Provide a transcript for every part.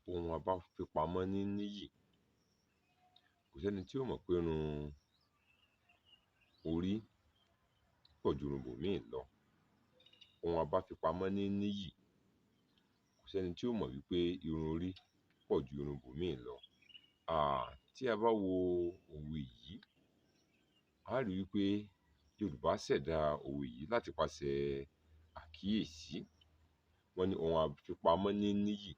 Ohun a bá fi pamọ́ ní níyì. Kò sẹ́ni tí ò mọ̀ pé irun orí pọ̀ ju irun ibòmíì lọ. Ohun a bá fi pamọ́ ní níyì. Kò sẹ́ni tí ò mọ̀ wípé irun orí pọ̀ ju irun ibòmíì lọ. Tí a bá wo òwe yìí, a á rí wípé Yorùbá ṣẹ̀dá òwe yìí láti pàṣẹ àkíyèsí. Wọ́n ní ohun a fi pamọ́ ní níyì.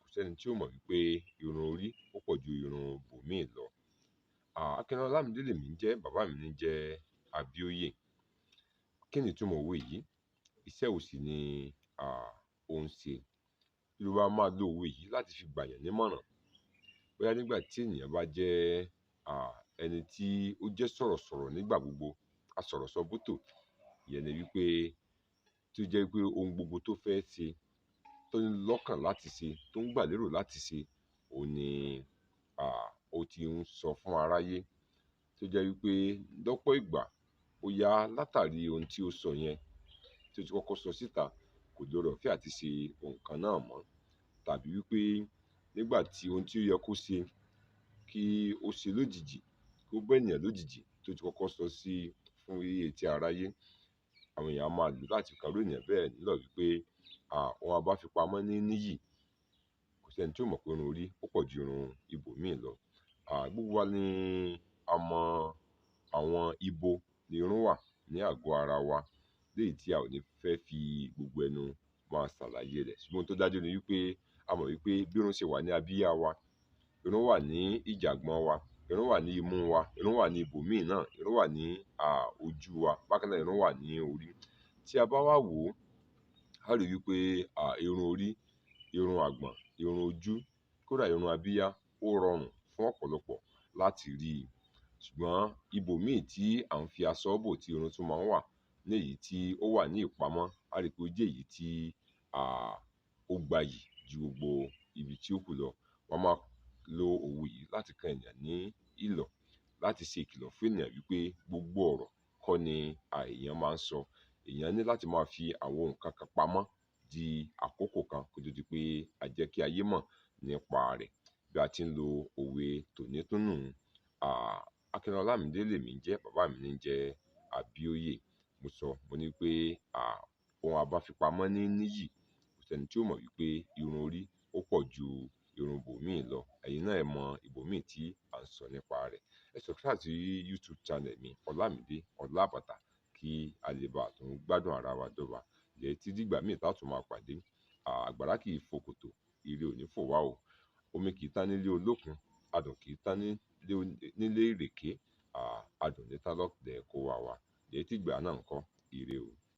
Kò sẹ́ni tí ò mọ̀ wípé irun orí ó pọ̀ ju irun ibòmíì lọ. Akínọlá Ọlámídé lèmi ń jẹ́, bàbá mi ní jẹ́ Abíóyè. Kí ni ìtumọ̀ òwe yìí? Iṣẹ́ wo sì ni ó ń ṣe? Yorùbá máa lo òwe yìí láti fi gbàyàn nímọ̀ràn. Bóyá nígbà tí ènìyàn bá jẹ́ ẹni tí ó jẹ́ sọ̀rọ̀sọ̀rọ̀ nígbà gbogbo, asọ̀rọ̀sọ bótò, ìyẹn ni wípé tí ó jẹ́ wípé ohun gbogbo tó fẹ́ ṣe, tó ní lọ́kàn láti ṣe, tó ń gbà lérò láti ṣe, òun ni ó ti ń sọ fún aráyé. Tó jẹ́ wípé lọ́pọ̀ ìgbà ó yá látàrí ohun tí ó sọ yẹn, tí ó ti kọ́kọ́ sọ síta, kò lóore ọ̀fẹ́ àti ṣe ohun kan náà mọ́. Tàbí wípé nígbà tí ohun tí ó yẹ kó ṣe kí ó ṣe lójijì, kó bá ènìyàn lójijì tó ti kọ́kọ́ sọ sí fún etí aráyé, àwọn èèyàn á máa lò láti kan irú ènìyàn bẹ́ẹ̀ nílọ̀ wípé ohun a bá fi pamọ́ ní níyì. Kò sẹ́ni tí ò mọ̀ pé irun orí ó pọ̀ ju irun ibòmíì lọ. Gbogbo wa ni a mọ àwọn ibo ni irun wà ní àgọ́ ara wa, léyìí tí a ò ní fẹ́ fi gbogbo ẹnu máa ṣàlàyé rẹ̀. Ṣùgbọ́n ohun tó dájú ni wípé a mọ̀ wípé bí irun ṣe wà ní abíyá wa, irun wà ní ìjàgbọ̀n wa, irun wà ní imú wa, irun wà ní ibòmíì náà, irun wà ní ojú wa, bákan náà irun wà ní orí. Tí a bá wá wò ó, a rí wípé irun orí, irun àgbọ̀n, irun ojú, kódà irun abíyá ó rọrùn fún ọ̀pọ̀lọpọ̀ láti rí i. Ṣùgbọ́n ibòmíì tí à ń fi aṣọ bò tí irun tún máa ń wà ní èyí tí ó wà ní ìpamọ́, a rí pé ó jẹ́ èyí tí ó gbayì ju gbogbo ibi tí ó kù lọ. Wọ́n máa lo òwe yìí láti kan ènìyàn ní ìlọ̀, láti ṣe ìkìlọ̀ fún ènìyàn wípé gbogbo ọ̀rọ̀ kọ́ ni èèyàn máa ń sọ. Èèyàn ní láti máa fi àwọn nǹkan kan pamọ́ di àkókò kan kó tó di pé a jẹ́ kí ayé mọ̀ nípa rẹ̀. Bí a ti ń lo òwe tòní tún nù. Akínọlá Ọlámídé lèmi ń jẹ́, bàbá mi ní jẹ́ Abíóyè. Mo sọ, mo ní pé ohun a bá fi pamọ́ ní níyì. Kò sẹ́ni tí ò mọ̀ wípé irun orí ó pọ̀ ju irun ibòmíì lọ. Ẹ̀yin náà ẹ mọ ibòmíì tí à ń sọ nípa rẹ̀. Ẹ subscribe sí YouTube channel mi, Ọlámídé Ọlábàtà, kí a lè bá tún gbádùn ara wa dọ́ba. Ǹjẹ́ títí dìgbà míì tá tún máa pàdé, àgbàrá kì í fò kòtò, ire ò ní fò wá o. Omi kì í tán nílé olókun, adùn kì í tán nílé ìrèké, adùn ní tán lọ́dẹ̀ kó wa wa. Ǹjẹ́ tí ìgbà náà ńkọ́, ire o.